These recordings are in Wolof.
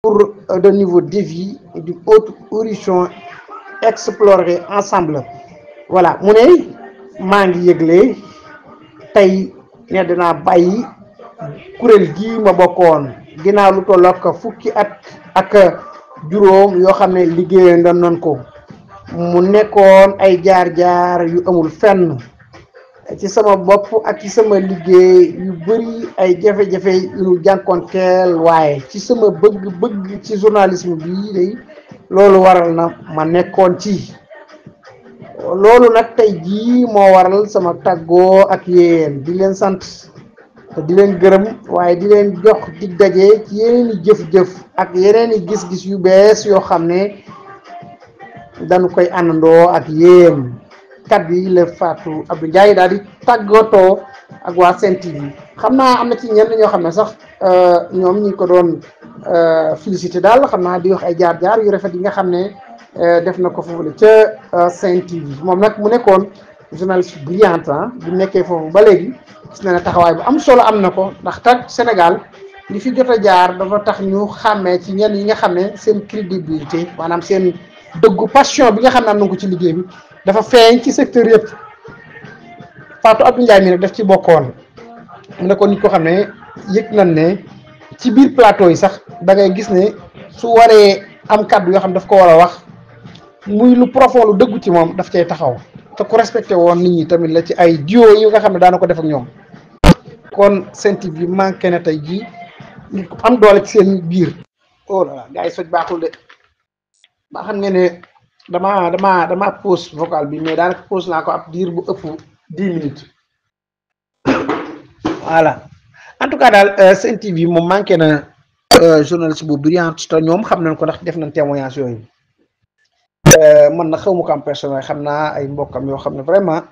pour de niveau de vie du haut horizon explorer ensemble. Voilà mu ne maa ngi yëgle tey ne dinaa bàyyi kuréel gii ma bokkoon ginnaaw lu tollook fukki at ak juróom yoo xam ne liggéey doon nañ ko mu nekkoon ay jaar-jaar yu amul fenn ci sama bopp ak ci sama liggéey yu bari ay jafe-jafe yu ñu jànkoonteel waaye ci sama bëgg-bëgg ci journalisme bi day loolu waral na ma nekkoon ci loolu nag tey jii moo waral sama tàggoo ak yéen di leen sant te di leen gërëm waaye di leen jox dig daje ci yeneen i jëf-jëf ak yeneen i gis-gis yu bees yoo xam ne dañu koy àndandoo ak yéen kat yi la Fatou Abdou Ndiaye daal di tàggatoo ak waa Sen TV xam naa am na ci ñenn ñoo xam ne sax ñoom ñi ko doon félicité daal xam naa di wax ay jaar-jaar yu rafet yi nga xam ne def na ko foofu la ca Sen TV moom nag mu nekkoon journaliste brillante bu nekkee foofu ba léegi gis na ne taxawaay bu am solo am na ko ndax tak Sénégal li fi jot a jaar dafa tax ñu xàmmee ci ñenn yi nga xam ne seen crédibilité maanaam seen dëggu passion bi nga xam ne am na ko ci liggéey bi dafa feeñ ci secteur yëpp Fatou Abdou Ndiaye mi nag daf ci bokkoon mu nekkoon nit ko xam ne yëg nañ ne ci biir plateau yi sax da ngay gis ne su waree am kàddu yoo xam ne daf ko war a wax muy lu profond lu dëggu ci moom daf cay taxaw te ku respecté woon nit ñi tamit la ci ay duo yi nga xam ne daana ko def ak ñoom kon Sen TV manqué na tey jii nit ku am doole ci seen biir. oh là là gars yi soj baaxul de ba xam nga ne dama pause vocal bi mais daanaka pause naa ko ab diir bu ëpp 10 minutes voilà en tout cas daal Sen TV moom manqué na journaliste bu brillant te ñoom xam nañ ko ndax def nañ témoignage yooyu man na xaw ma ko am personnel xam naa ay mbokkam yoo xam ne vraiment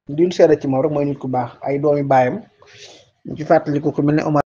duñ seede ci moom rek mooy nit ku baax ay doomi baayam ñu ci fàttali ko ku mel ne Omar